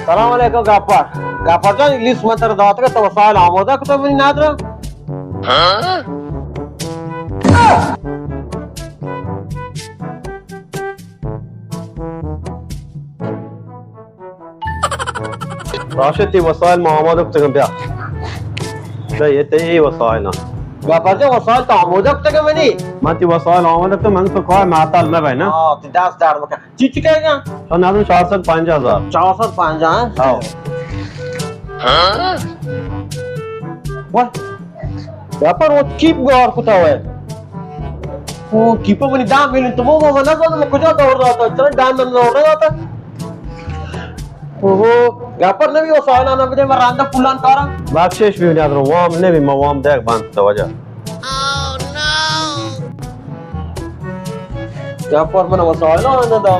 سلام علیکم گپر۔ گپر جان، لیست من ترا داتگ، تو وسائل آمادہ کتگ منی نادرا؟ راشد، تئی وسائل ما آمادہ کتگ، بیا۔ بیا، اے تئی وسائل اَنت۔ گپر جان، وسائل تو آمادہ کتگ منی؟ من تئی وسائل آمادہ کتگ، من تو کار معطل نہ بئے نا۔ ہاں، تئی دست درد مکن۔ چی چی کہے گا؟ تو نادرا چار سد پنجاہ ہزار۔ چار سد پنجاہ، ہاں؟ ہاں۔ واہ۔ گپر، وت کیپ گار کتا ہوئے۔ او کیپ منی دہ میلیون تومن، من نزانم کجا دور داتا، چرا ڈان دور نہ داتا۔ اوہو، گپر نبی، وسائل آنا بدے، من رندا پولان کارا۔ بخشش بی نادرا، وام نبی، من وام دیگ بند کتا واجہ۔ گپر، من وسائل آنا دا۔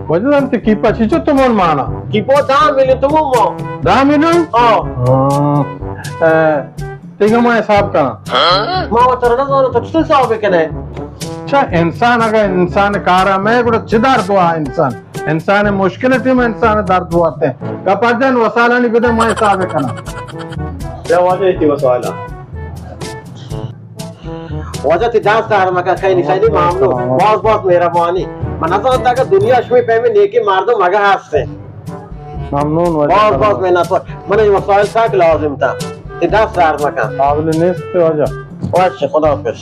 واجہ جان، تئی کیپا چیچو تومن مانا؟ کیپا دہ میلیون تومن ما۔ دہ میلیون؟ ہاں۔ ہاں۔ اے، تیگا ما حساب کناں۔ ما وتر نہ زاناں، تو چطور حساب کنے؟ اچھا، انسان اگر انسان کارا میں گڑا چہ درد ہوا انسان؟ انسان مشکل ٹیم انسان درد ہوا تے۔ گپر جان، وسائلانی بدے، ما حساب کناں۔ بیا واجہ، تئی وسائل۔ واجہ، تئی دست درد مکن، خیلی خیلی ممنون۔ باز باز مہربانی۔ من نزانتا کہ دنیا شمی پیمیں نیکیں مردم اگہ ہستیں۔ ممنون واجہ۔ باز باز منت وار۔ من اے وسائل سک لازم تا۔ تئی دست درد مکن۔ قابل نیست واجہ۔ باش، خدا حافظ۔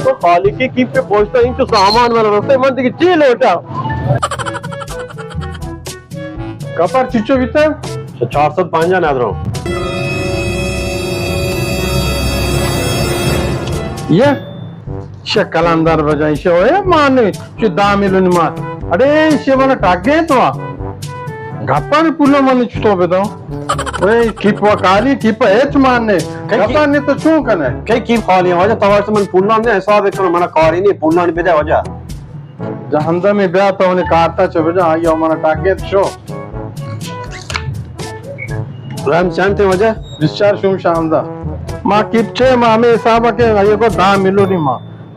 تو خالقی کیپ پہ پوچھتا، انچو سامان من رسے، من دیگہ چی لوٹا؟ گپر، چیچو بیتا؟ چار سد پنجاہ نادرو۔ یہ؟ شہ کلندر بجائیں، شہ اوئے مان نہ، چہ دہ میلیون مان۔ اڑے، شہ من ٹگے تو۔ گپانی پولا من چطور بدوں؟ اے کیپ و کالی، کیپ ہچ مان نہ۔ کئی کیپ؟ گپانی تو چون کنے؟ کئی کیپ خالی ہیں واجہ؟ تو واجہ من پولان نے حساب کنو، منا کاری نہیں، پولان بدے واجہ۔ جہندمی بیا تو نے کارتا چہ بجا، آئی او منا ٹگے شو۔ رحم چنت واجہ؟ بسیار شوم شاندار۔ ما کیپ چے، ما ہمے حساب کہ آئی کو دہ میلیون ما۔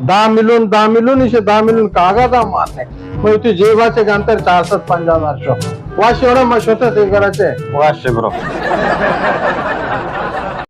دہ میلیون، دہ میلیون ایشی، دہ میلیون کاغذ ہم مان نہ۔ میں وتی جیبا چہ گنتر چار سد پنجاہ ہزار شو۔ واش، اوڑا ما شوتا تئی گرا چہ۔ واش برو۔